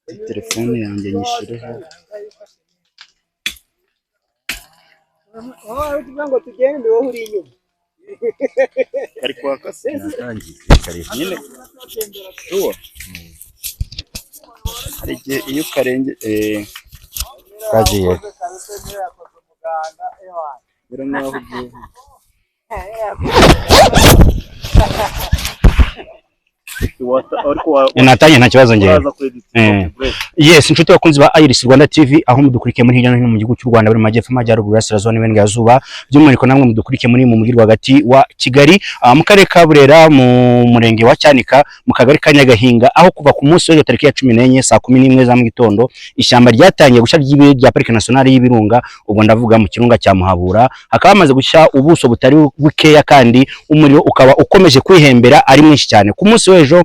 Telefone yanjye nyishireho. Ngo tugende wowe uri inyuma. Kari kwaka se? Nyine. Uwo. Hari igihe iyo karenge kagiye. Bira naho ugiye. Natanye nta kibazo ngewe. Yes, inshuti bakunzi ba Iris Rwanda TV, aho mudukurikiye muri hirya no hino mu gihugu cy'u Rwanda, buri majyepfo, amajyaruguru, burasirazuba n'iburengerazuba, by'umwihariko namwe mudukurikiye muri mu mujyi rwagati wa Kigali, mu karere ka Burera, mu murenge wa Cyanika, mu kagari ka Nyagahinga, aho kuva ku munsi w'ejo tariki ya 14 saa 11 za mu gitondo ishyamba ryatangiye gushya rya Parike Nationale y'Ibirunga, ubwo ndavuga mu kirunga cya Muhabura, hakaba hamaze gushya ubuso butari bukeya kandi umuriro ukaba ukomeje kwihembera ari mwinshi cyane. Ku munsi w'ejo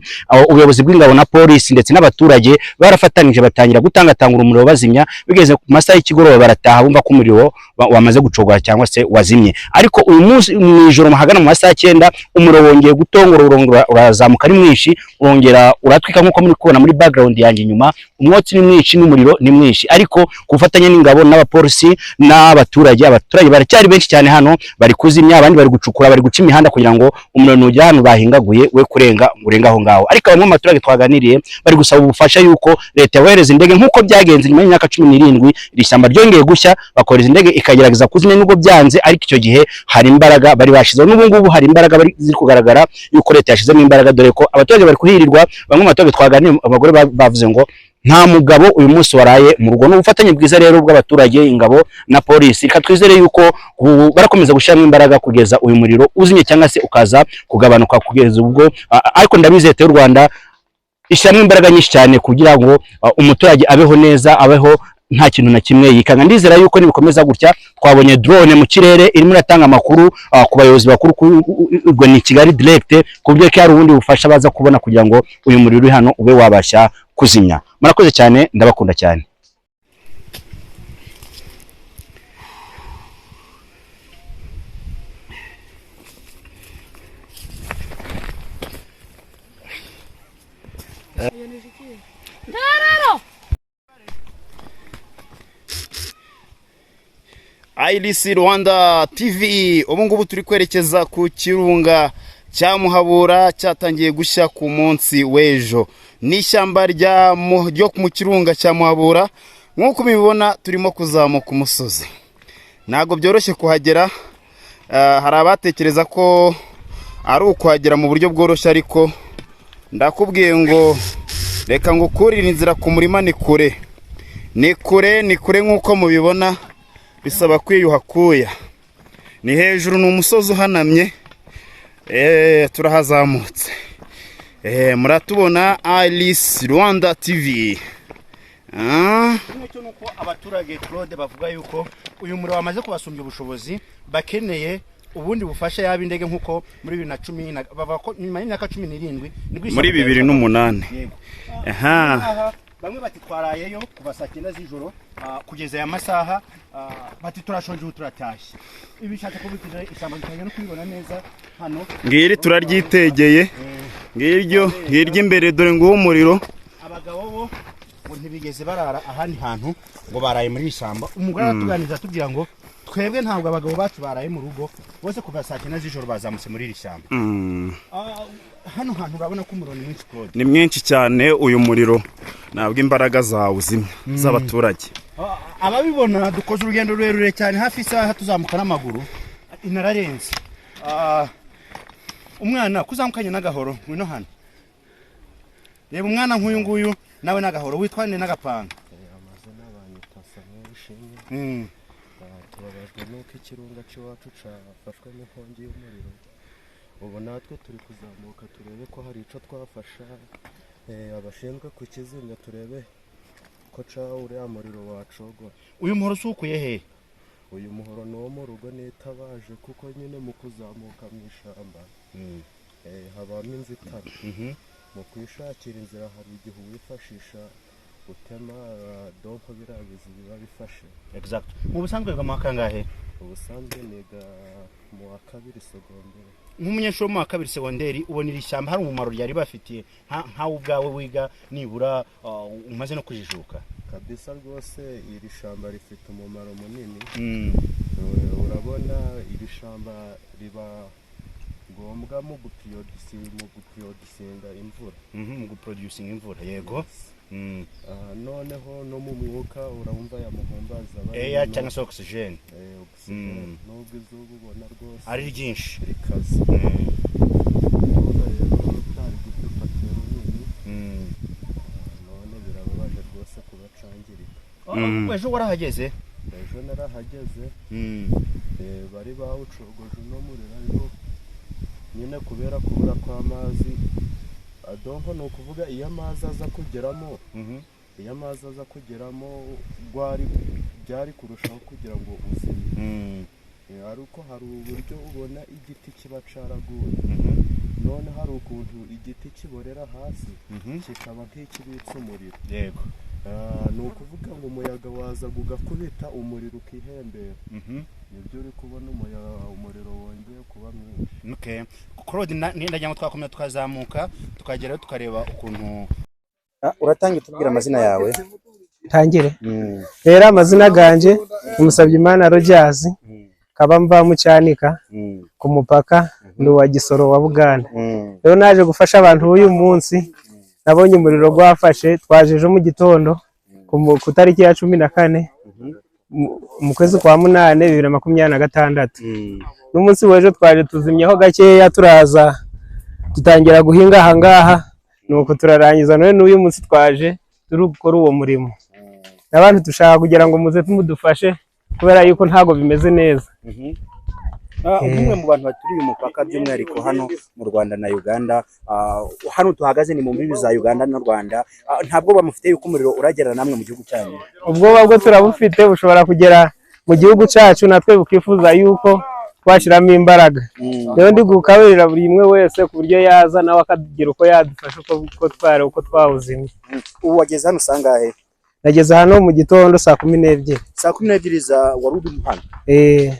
ubuyobozi bw'ingabo na polisi ndetse n'abaturage barafatanije batangira gutangatanga umuriro bazimya, bigeze ku masaha y'ikigoroba barataha bumva ko umuriro wamaze gucogora cyangwa se wazimye. Ariko uyu munsi mu ijoro mahagana mu masaha 9 umuriro wongeye gutongora, urazamuka ari mwinshi, urongera uratwika nkuko muri kubona muri background yanjye inyuma, umwotsi ni mwinshi n'umuriro ni mwinshi. Ariko kufatanya n'ingabo n'abapolisi n'abaturage, abaturage baracyari benshi cyane hano, bari kuzimya, abandi bari gucukura, bari guca imihanda kugira ngo umuriro nujya hano bahingaguye we kurenga urenga aho ngaho. Ariko bamwe mu baturage twaganiriye bari gusaba ubufasha yuko leta yohereza indege nkuko byagenze nyuma y'imyaka 17 iri shyamba ryongeye gushya, bakohereza indege ikagerageza kuzimya nubwo byanze, ariko icyo gihe hari imbaraga bari bashizeho, n'ubu ngubu hari imbaraga ziri kugaragara yuko leta yashizemo imbaraga, dore ko abaturage bari kuhirirwa. Bamwe mu baturage twaganiriye, abagore bavuze ngo nta mugabo uyu munsi waraye mu rugo. N'ubufatanye bwiza rero bw'abaturage, ingabo na polisi, reka twizere yuko barakomeza gushyiramo imbaraga kugeza uyu muriro uzimye cyangwa se ukaza kugabanuka kugeza ubwo. Ariko ndabizi leta y'u Rwanda ishyiramo imbaraga nyinshi cyane kugira ngo umuturage abeho neza, abeho nta kintu na kimwe yikanga. Ndizera yuko nibikomeza gutya, twabonye drone mu kirere irimo iratanga amakuru ku bayobozi bakuru, ubwo ni Kigali direct, ku buryo ko hari ubundi bufasha baza kubona kugira ngo uyu muriro uri hano ube wabasha kuzimya. Murakoze cyane, ndabakunda cyane. Iris Rwanda TV, ubu ngubu turi kwerekeza ku kirunga cya Muhabura cyatangiye gushya ku munsi w'ejo. Ni ishyamba ryo mu kirunga cya Muhabura, nk'uko mubibona turimo kuzamuka umusozi. Ntabwo byoroshye kuhagera, hari abatekereza ko ari ukuhagera mu buryo bworoshye, ariko ndakubwiye ngo reka ngo ukurire inzira ku murima ni kure. Ni kure, ni kure nk'uko mubibona, bisaba kwiyuha kuya. Ni hejuru, ni umusozi uhanamye, turahazamutse. Muratubona Iris Rwanda TV. Kimwe nuko abaturage Claude bavuga yuko uyu muriro wamaze kubasumbya ubushobozi, bakeneye ubundi bufasha yaba indege nkuko muri 2010 bava ko nyuma y'imyaka 17 nibwo muri 2008. Yego. Aha. Bamwe bati twarayeyo kuva saa 9 z'ijoro kugeza aya masaha, bati turashonje ubu turatashye. Ibi bishatse kubikije ishyamba bitangiye no kubibona neza hano. Ngiri turaryitegeye. Ngiryo, ngiryo imbere dore nguwo umuriro. Abagabo bo ngo ntibigeze barara ahandi hantu, ngo baraye muri ishyamba. Umugore aratuganiriza atubwira ngo twebwe ntabwo abagabo bacu baraye mu rugo, bose kuva saa 9 z'ijoro bazamutse muri iri shyamba. Hano hantu urabona ko umuriro ni mwinshi Claude. Ni mwinshi cyane uyu muriro, ntabwo imbaraga zawuzimya z'abaturage. Ababibona dukoze urugendo rurerure cyane, hafi isaha tuzamuka n'amaguru, inararenze. Umwana kuzamukanye n'agahoro ngwino hano. Reba umwana nk'uyu nguyu nawe n'agahoro witwa nde n'agapanga. Amazina banyita Samuel Ishimwe. Tubabajwe nuko ikirunga cy'iwacu cyafashwe n'inkongi y'umuriro. Ubu natwe turi kuzamuka turebe ko hari icyo twafasha abashinzwe kukizimya, turebe ko ca uriya muriro wacogora. Uyu muhoro usukuye he? Uyu muhoro ni uwo mu rugo nitabaje, kuko nyine mu kuzamuka mu ishyamba habamo inzitane. Mu kwishakira inzira hari igihe uwifashisha Gutema donc biriya bizi biba bifashe. Exact. Mu busanzwe wiga mu wa kangahe? Ubusanzwe niga mu wa kabiri segonderi. Nk'umunyeshuri wo mu wa kabiri segonderi, ubona iri shyamba hari umumaro ryari bafitiye nkawe ubwawe wiga nibura umaze no kujijuka? Kabisa rwose, iri shyamba rifite umumaro munini. Urabona iri shyamba riba ngombwa mu guproducinga imvura. Mu guproducinga imvura, yego. Noneho no mu mwuka, urumva ya muhumbaza aba Air arimo, cyangwa se oxygen. Oxygen. Nubwo izuba ubona rwose ari ryinshi, rikaze. Urumva rero cyari kudufatiye runini. None birababaje rwose kuba cangirika. Ejo warahageze? Ejo narahageze. Bari bawucogoje uno muriro, ariko nyine kubera kubura kw'amazi, donc ni ukuvuga iyo amazi aza kugeramo, iyo amazi aza kugeramo gwari byari kurushaho kugira ngo uzime. Ariko hari uburyo ubona igiti kiba caraguye, none hari ukuntu igiti kiborera hasi, kikaba nk'ikibitse umuriro. Ni ukuvuga ngo umuyaga waza ugakubita umuriro ukihembera. Nibyo uri kubona, umuriro wongeye kuba mwinshi. Okay. Claude, ndagira ngo twakomeza tukazamuka tukagerayo tukareba ukuntu uratangiye tubwira amazina yawe. Ntangire rero, amazina ganje Umusabyimana Rogers, kaba mva mu Cyanika ku mupaka, ndi uwa Gisoro wa Buganda. Rero naje gufasha abantu b'uyu munsi, nabonye umuriro gwafashe. Twaje ejo mu gitondo ku tariki ya 14 mu kwezi kwa munane 2026. N'umunsi w'ejo twaje tuzimyaho gakeya, turaza dutangira guhinga aha ngaha, nuko turarangiza. None n'uyu munsi twaje turi gukora uwo murimo n'abantu, dushaka kugira ngo muze mudufashe kubera yuko ntabwo bimeze neza. Nk'umwe mu bantu baturiye umupaka, by'umwihariko hano mu Rwanda na Uganda, hano tuhagaze ni mu mbibi za Uganda n'u Rwanda, ntabwo bamufite yuko umuriro uragera namwe mu gihugu cyanyu? Ubwoba bwo turabufite, bushobora kugera mu gihugu cyacu, natwe bukifuza yuko twashyiramo imbaraga. Rero ndi gukaburira buri umwe wese ku buryo yaza nawe akagira uko yadufasha, uko twari uko twawuzimye. Ubu wageze hano usangahe? Nageze hano mu gitondo saa 12. Saa 12 za wari uri hano? Eh.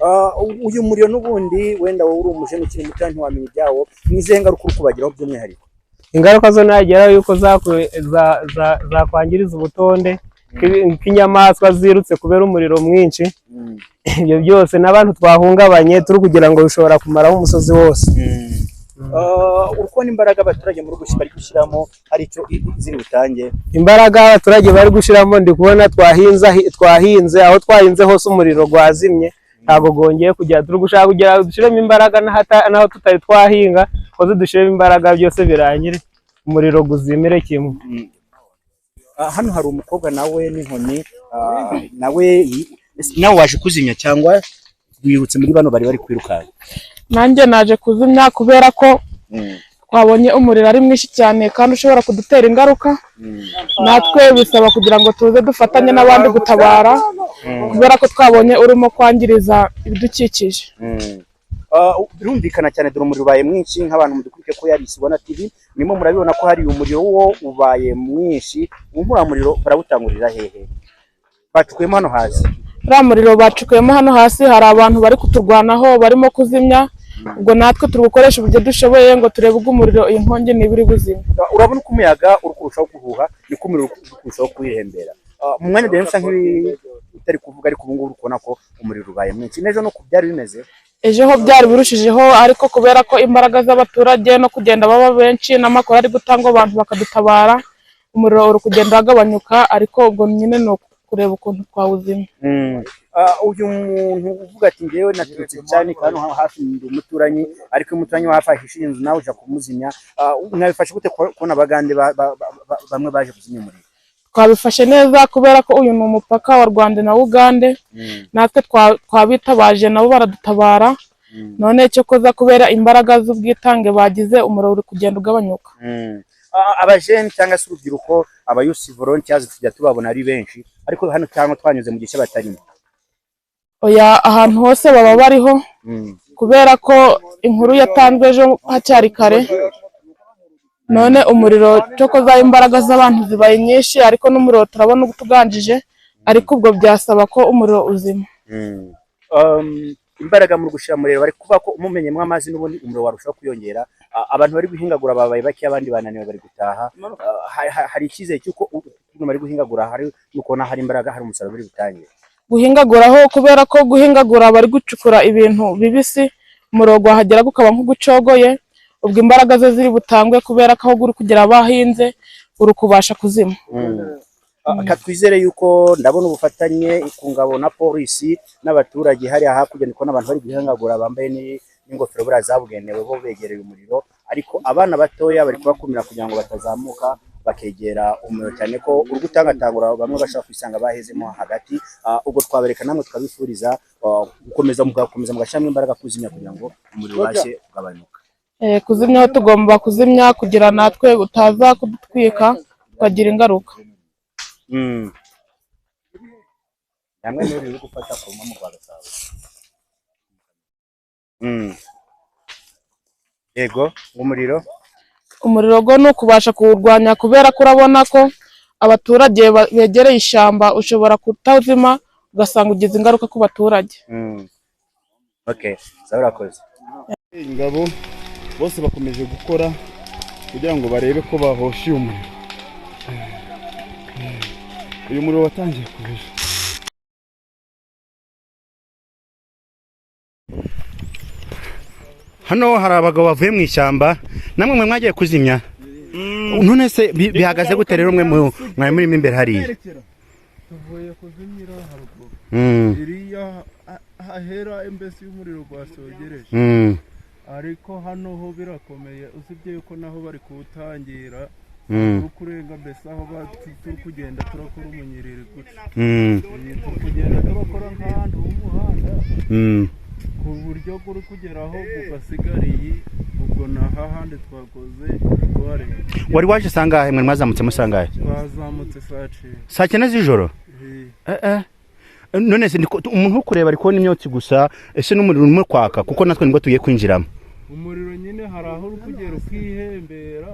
Uyu muriro n'ubundi wenda wowe uri umujene ukiri muto ntiwamenya ibyawo, ni izihe ngaruka uri kubagiraho by'umwihariko? Ingaruka zo nageraho yuko zakwangiriza ubutonde nk'inyamaswa zirutse kubera umuriro mwinshi. Ibyo byose n'abantu twahungabanye turi kugira ngo bishobora kumaraho umusozi wose. Uri kubona imbaraga abaturage muri bari gushyiramo hari icyo ziri butange? Imbaraga abaturage bari gushyiramo, ndi kubona twahinze, aho twahinze hose umuriro gwazimye, ntabwo gwongeye kugera. Turi gushaka kugira ngo dushyiremo imbaraga n'aho tutari twahinga koze dushyiremo imbaraga, byose birangire umuriro guzimire kimwe. Hano hari umukobwa nawe n'inkoni, nawe nawe waje kuzimya cyangwa wirutse muri bano bari bari kwirukanka? Nanjye naje kuzimya kubera ko twabonye umuriro ari mwinshi cyane kandi ushobora kudutera ingaruka. Natwe bisaba kugira ngo tuze dufatanye n'abandi gutabara, kubera ko twabonye urimo kwangiriza ibidukikije. Birumvikana cyane, dore umuriro ubaye mwinshi. Nk'abantu mudukurikiye ko yari Rwanda TV, murimo murabibona ko hari umuriro wo ubaye mwinshi. Uriya muriro barawutangurira hehe? Bacukuyemo hano hasi? Uriya muriro bacukuyemo hano hasi, hari abantu bari kuturwanaho barimo kuzimya. Ubwo natwe turi gukoresha uburyo dushoboye ngo turebe ubwo umuriro iyi nkongi niba iri buzime. Urabona uko umuyaga uri kurushaho guhuha, niko umuriro uri kurushaho kwihembera. Mu mwanya byari bisa nk'ibitari kuvuga, ariko ubu ngubu uri kubona ko umuriro ubaye mwinshi. N'ejo nuko byari bimeze? Ejo ho byari birushijeho, ariko kubera ko imbaraga z'abaturage no kugenda baba benshi n'amakuru ari gutangwa, abantu bakadutabara, umuriro uri kugenda wagabanyuka, ariko ubwo nyine ni ukureba ukuntu twawuzimya. Uyu muntu uvuga ati ngewe naturutse cyane hano hafi, ndi umuturanyi, ariko umuturanyi wa hafi ahishe inzu nawe uja kumuzimya. Mwabifashe gute kubona abagande bamwe baje kuzimya umuriro? Twabifashe neza kubera ko uyu ni umupaka wa Rwanda na Ugande. Natwe twabitabaje nabo baradutabara. None cyo koza kubera imbaraga z'ubwitange bagize, umuriro uri kugenda ugabanyuka. Abajene cyangwa se urubyiruko, aba youth volunteers, tujya tubabona ari benshi, ariko hano cyangwa twanyuze mu gice batarimo? Oya, ahantu hose baba bariho, kubera ko inkuru yatanzwe ejo hacyari kare. None umuriro cyokoza imbaraga z'abantu zibaye nyinshi, ariko n'umuriro turabona utuganjije, ariko ubwo byasaba ko umuriro uzima. Imbaraga muri gushira muriro bari kuvuga ko umumenyemo amazi n'ubundi umuriro warushaho kwiyongera. Abantu bari guhingagura babaye bake, abandi bananiwe bari gutaha. Hari icyizere cy'uko ukuntu bari guhingagura hari nukubona hari imbaraga, hari umusaruro biri butange guhingaguraho, kubera ko guhingagura bari gucukura ibintu bibisi, umuriro gwahagera gukaba nk'ugucogoye. Ubwo imbaraga ze ziri butangwe kubera ko aho guri kugera bahinze uri kubasha kuzima. Katwizere yuko ndabona ubufatanye ku ngabo na polisi n'abaturage hariya hakurya, ndikubona abantu bari guhingagura bambaye n'ingofero buriya zabugenewe, bo begereye umuriro, ariko abana batoya bari kubakumira kugira ngo batazamuka bakegera umuriro, cyane ko uri gutangatangura bamwe bashobora kwisanga bahezemo hagati. Ubwo twabereka namwe tukabifuriza gukomeza mugakomeza mugashyiramo imbaraga kuzimya kugira ngo umuriro ubashe kugabanuka. Kuzimya tugomba kuzimya kugira natwe utaza kudutwika tukagira ingaruka. Namwe n'uri uri gufata ku mu rwa Gasabo. Yego, umuriro Umuriro go ni ukubasha kuwurwanya, kubera ko urabona ko abaturage begereye ishyamba, ushobora kutawuzima ugasanga ugize ingaruka ku baturage. Okay, sawa, urakoze. Ingabo bose bakomeje gukora kugira ngo barebe ko bahosha uyu muriro. Uyu muriro watangiye kuva. Hano hari abagabo bavuye mu ishyamba, namwe mwe mwagiye kuzimya. None se bihagaze gute rero mwe mwari murimo imbere hariya? Tuvuye kuzimyira haruguru iriya hahera imbesi y'umuriro gwasogereje, ariko hano ho birakomeye, usibye yuko naho bari kuwutangira kurenga mbese aho turi kugenda turakora umunyiriri gutya, turi kugenda turakora nk'ahantu h'umuhanda ku buryo guri kugeraho ugasigara iyi, ubwo ni ahahandi twakoze twarenga. Wari waje sangahe? Mwe mwazamutse musangahe? Twazamutse saa cyenda. Saa cyenda z'ijoro? None se umuntu uri kureba ari kubona imyotsi gusa, ese n'umuriro urimo kwaka? Kuko natwe nibwo tugiye kwinjiramo. Umuriro nyine hari aho uri kugera ukihembera,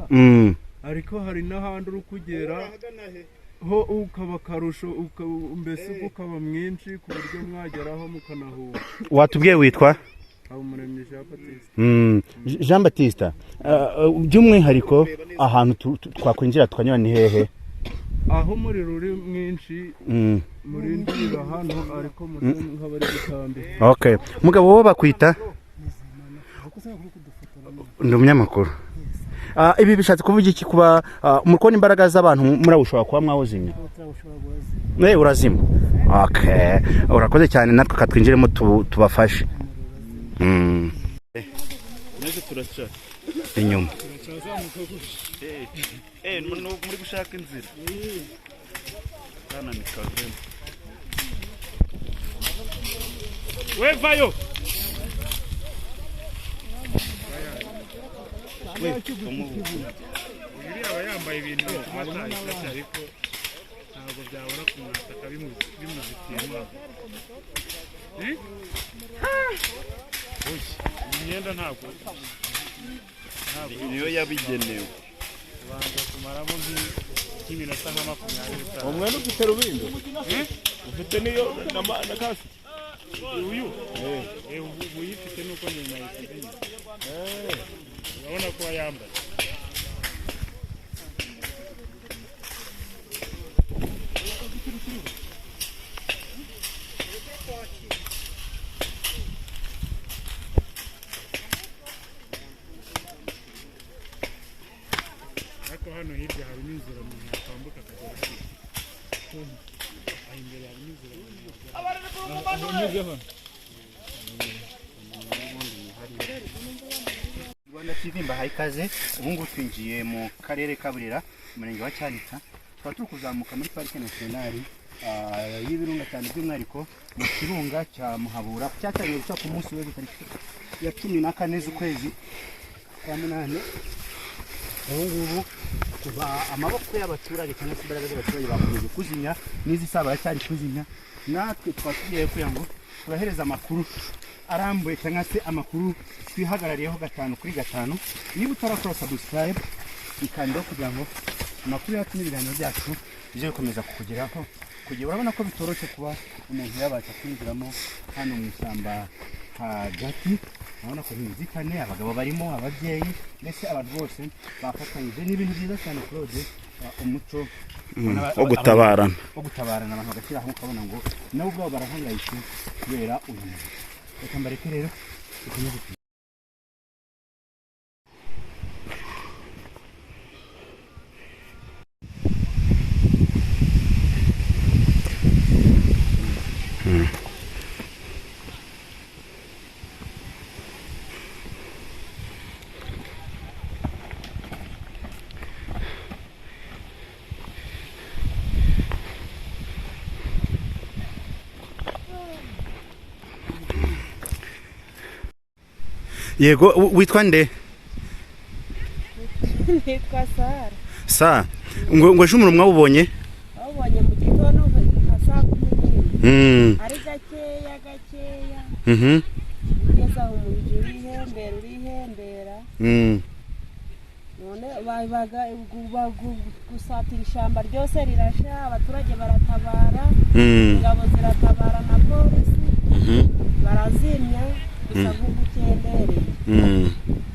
ariko hari n'ahandi uri kugera ho ukaba akarusho, mbese ukaba mwinshi ku buryo mwageraho mukanahuha. Watubwiye witwa? Habumuremyi Jean Baptiste. Jean Baptiste, by'umwihariko ahantu twakwinjira tukanyura ni hehe? Aho umuriro uri mwinshi murindirira hano, ariko muse nk'abari gutambika. Okay, mugabo wowe bakwita? Ndi umunyamakuru. Ibi bishatse kuvuga iki kuba muri kubona imbaraga z'abantu murawushobora kuba mwawuzimya? Urazima. Okay, urakoze cyane, natwe katwinjiremo tubafashe. Inyuma. Muri gushaka inzira. Wevayo. Uyu aba yambaye ibintu bituma atahita, ariko ntabwo byabura kumwataka bimuzitiyemo. Imyenda ntabwo niyo yabigenewe. Banza kumaramo nk'iminota nka 25. Umwana ufite rubindo? Ufite niyo na kasi? Uyu uyifite nuko nyuma yisize. Urabona ko yambaye. Ariko hano hirya harimo inzira umuntu yakwambuka akagera hano. Aho imbere harimo inzira umuntu yagera. Rwanda TV mbahaye ikaze. Ubu ngubu twinjiye mu karere ka Burera, umurenge wa Cyanika, tukaba turi kuzamuka muri parike nasiyonari y'ibirunga, cyane by'umwihariko mu kirunga cya Muhabura cyatangiye guca ku munsi w'ejo tariki ya 14 z'ukwezi kwa 8. Ubu ngubu kuva amaboko y'abaturage cyangwa se imbaraga z'abaturage bakomeje kuzimya, n'izi saa baracyari kuzimya, natwe tukaba tugiye kugira ngo turahereza amakuru arambuye cyangwa se amakuru twihagarariyeho 5 kuri 5. Niba utarakora subscribe, Ikandeho kugira ngo amakuru yacu n'ibiganiro byacu bijye bikomeza kukugeraho. Kugira urabona ko bitoroshye kuba umuntu yabasha kwinjiramo hano mu ishyamba hagati. Urabona ko ntizikane, abagabo barimo, ababyeyi, mbese abantu bose bafatanyije. Ni ibintu byiza cyane, Claude, umuco wo gutabarana, wo gutabarana, abantu bagashyira hamwe, ukabona ngo nabo ubwabo barahangayitse kubera uyu muntu. Reka mbareke rero dukomeze. Yego, witwa nde? Nitwa Sara. Sa ngo ejo umuriro mwawubonye? Bawubonye mu gitondo nka saa 11, ari gakeya gakeya, ugeze aho umuriro urihembera, urihembera. None babaga gusatira ishyamba ryose rirasha, abaturage baratabara, ingabo ziratabara na polisi, barazimya gusa nk'ugukendereye.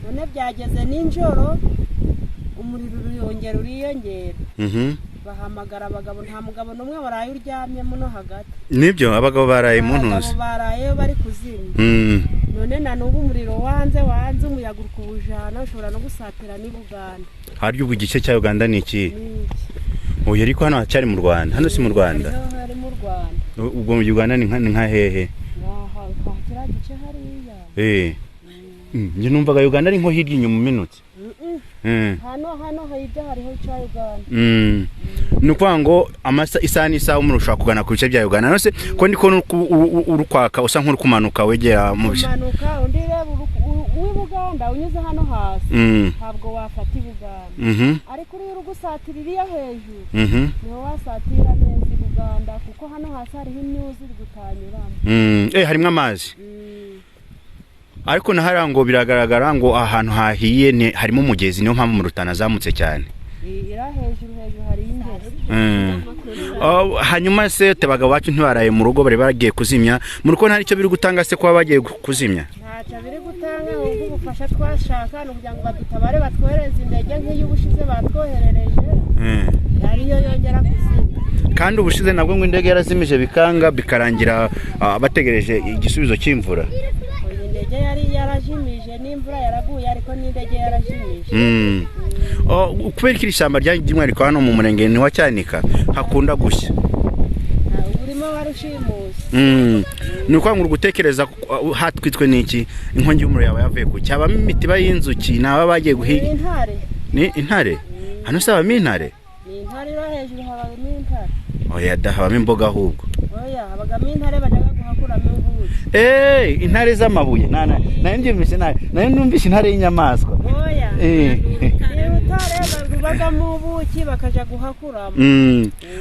None byageze nijoro umuriro uriyongera, uriyongera, bahamagara abagabo, nta mugabo n'umwe waraye uryamye muno hagati. Nibyo, abagabo baraye mu ntuzi? Abagabo baraye bari kuzimya. None na n'ubu umuriro wanze wanze, umuyaga uri kuwujana, ushobora no gusatira n'i Buganda. Harya ubwo igice cya Uganda ni iki? Ni iki? Oya, ariko hano hacyari mu Rwanda, hano si mu Rwanda. Hariho hari mu Rwanda. Ubwo mu Uganda ni nka hehe? Ngaha nka kiriya gice hariya. Njye numvaga Uganda ari nko hirya inyuma uminutse. Hano hirya hariho icya Uganda. Ni ukuvuga ngo isaha n'isaha umuriro ushobora kugana ku bice bya Uganda. None se ko ndi kubona uri kwaka, usa nk'uri kumanuka wegera mu bice? Kumanuka undi reba uw'i Buganda unyuze hano hasi, ntabwo wafata i Buganda, ariko uriya uri gusatira iriya hejuru, niho wasatira neza i Buganda, kuko hano hasi hariho imyuzi gutanyuramo. Harimo amazi. Ariko na hariya ngo biragaragara ngo ahantu hahiye harimo umugezi, niyo mpamvu umuriro utanazamutse cyane. Iriya hejuru hejuru hariyo ingezi. Oh, hanyuma se abagabo bacu ntibaraye mu rugo, bari bagiye kuzimya, muri ko nta icyo biri gutanga se kuba bagiye kuzimya? Ntacyo biri gutanga, ahubwo ubufasha twashaka ni ukugira ngo badutabare, batwohereze indege nk'iy'ubushize batwoherereje, ariyo yongera kuzimya. Kandi ubushize nabwo ngo indege yarazimije bikanga, bikarangira bategereje igisubizo cy'imvura. Iyi ndege yari yarajimije, n'imvura yaraguye, ariko n'indege yarajimije. Oh, kubera ko iri shyamba ry'umwihariko hano mu murenge ni wa Cyanika hakunda gushya? Urimo warushimusi. Ni ukuvuga ngo uri gutekereza hatwitswe n'iki? Inkongi y'umuriro yaba yavuye ku cyabamo imitiba y'inzuki, ni aba bagiye guhiga? Ni intare. Ni intare? Hano se habamo intare? Ni intare, iro hejuru habamo intare. Oya da, habamo imboga ahubwo. Oya, habagamo intare, bajyaga guhakuramo ubuki. Intare z'amabuye. Nari mbyumvise nabi, nari numvise intare y'inyamaswa. Oya, ni urutare rubagamo ubuki, bakaja guhakuramo.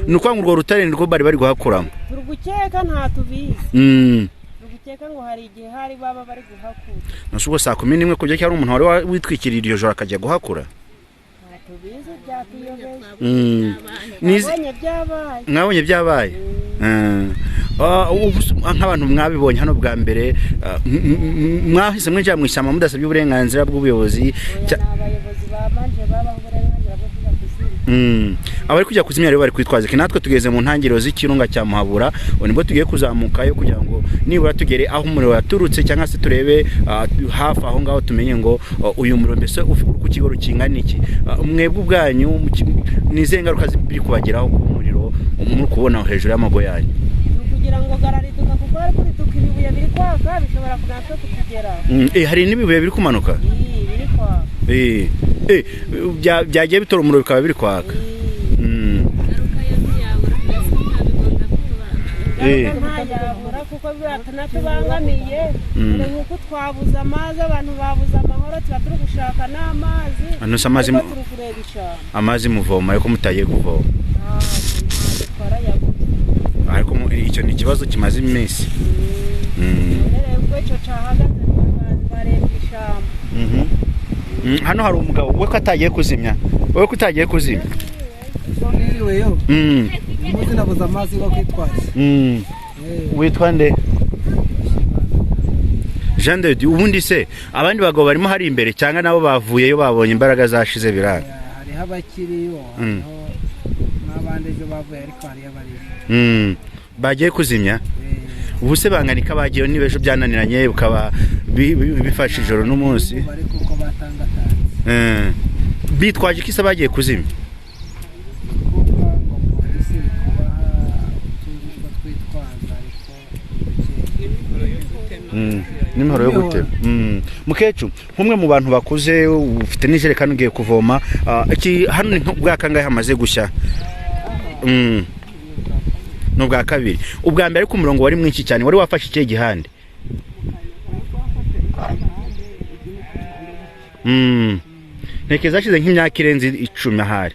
Ni ukuvuga ngo urwo rutare nirwo bari bari guhakuramo? Turi gukeka, nta tubizi. Turi gukeka ngo hari igihe hari baba bari guhakura. Nase ubwo saa 11 kujya cyari umuntu wari witwikiriye iryo joro akajya guhakura? Nta tubizi, byatuyobeje. Twabonye byabaye. Mwabonye byabaye. Ubu nk'abantu mwabibonye hano bwa mbere, mwahise mwinjira mu ishyamba mudasabye uburenganzira bw'ubuyobozi? Oya, ni abayobozi babanje babaha uburenganzira bwo kuja kuzimya. Abari kujya kuzimya rero bari kwitwaza iki? Natwe tugeze mu ntangiriro z'ikirunga cya Muhabura, ubu nibwo tugiye kuzamukayo kugira ngo nibura tugere aho umuriro waturutse, cyangwa se turebe hafi aho ngaho, tumenye ngo uyu muriro mbese uri ku kigero kingana iki. Mwebwe ubwanyu ni izihe ngaruka ziri kubageraho ku muriro muri kubona hejuru y'amago yanyu? Ni ukugira ngo garariduka, kuko hari kuriduka ibibuye biri kwaka, bishobora natwe kutugeraho. Hari n'ibibuye biri kumanuka? Ii, biri kwaka. Byagiye bitora umuriro bikaba biri kwaka. Ingaruka ntayabura, kuko biranatubangamiye. Dore nk'uko twabuze amazi, abantu babuze amahoro, tuba turi gushaka n'amazi. Hano se amazi Ariko turi kureba ishyamba. Amazi muvoma, ariko mutagiye kuvoma? Ntabwo twarayabuze. Ariko icyo ni ikibazo kimaze iminsi. None rero ubwo icyo cyahagaze, barebye ishyamba. Hano hari umugabo we ko atagiye kuzimya. Wowe ko utagiye kuzimya? Niriweyo. Umunsi nabuze amazi yo kwitwaza. Witwa nde? Jean de Dieu. Ubundi se abandi bagabo barimo hari imbere cyangwa nabo bavuyeyo babonye imbaraga zashize biranga? Hariho abakiriyo, hariho n'abandi ejo bavuye, ariko hariyo abariyo. Bagiye kuzimya. Ubu se banganika bagiyeyo niba ejo byananiranye bukaba bifashe ijoro n'umunsi? Bari kuko batangatanze. Bitwaje iki se bagiye kuzimya? Kuko ngo polisi iri kubaha utundi two twitwaza, ariko N'imihoro yo gutema. Mukecuru, nk'umwe mu bantu bakuze ufite n'ijerekani ugiye kuvoma, iki hano ni ubwa kangahe hamaze gushya? Ni ubwa kabiri. Ubwa mbere ariko umurongo wari mwinshi cyane, wari wafashe ikihe gihande? Ntekereza hashize nk'imyaka irenze 10 ahari.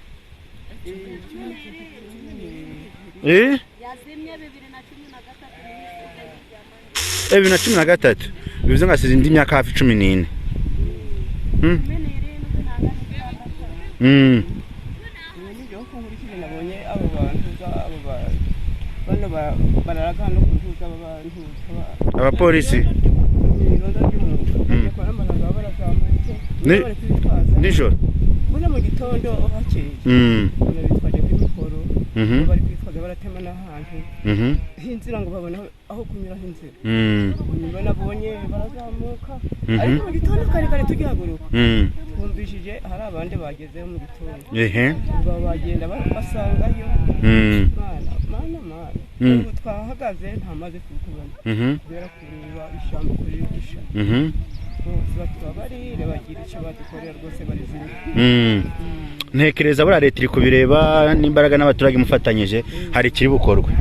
2013 bivuze ngo hasize indi myaka hafi 14. Abapolisi nijoro mu gitondo hakeye bitwaje imihoro, bari kwitwaza baratema n'ahantu h'inzira ngo babone aho kunyura h'inzira. Niba nabonye barazamuka, ariko mu gitondo kare kare tugihaguruka twumvishije hari abandi bagezeyo mu gitondo, bagenda basangayo. Mana mana mana, ubu twahagaze nta mazi turi kubona kubera kureba ishyamba kuririsha rwose, batubabarire bagira icyo badukorera rwose barizimye. Ntekereza buriya leta iri kubireba n'imbaraga n'abaturage mufatanyije hari ikiri bukorwe.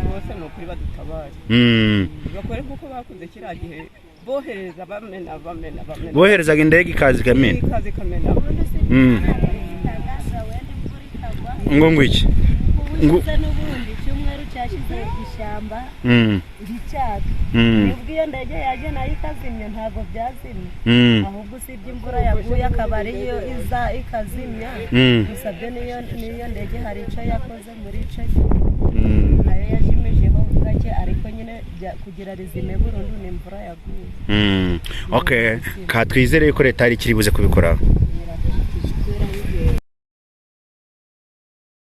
Rwose ni ukuri badutabare, bakore kuko bakoze kiriya gihe bohereza bamena bamena bamena, boherezaga indege ikaza ikamena. Ikaza ikamena. Ngo ngwiki n'ubundi icyumweru cyashize ishyamba ricyaka, nibwo iyo ndege yaje nayo ikazimya, ntabwo byazimye, ahubwo usibye imvura yaguye akaba ariyo iza ikazimya. Gusa byo n'iyo ndege hari icyo yakoze muri icyo gihe, nayo yajimijeho gake, ariko nyine kugira rizime burundu ni imvura yaguye. Okay, ka twizere ko leta hari ikiri buze kubikoraho.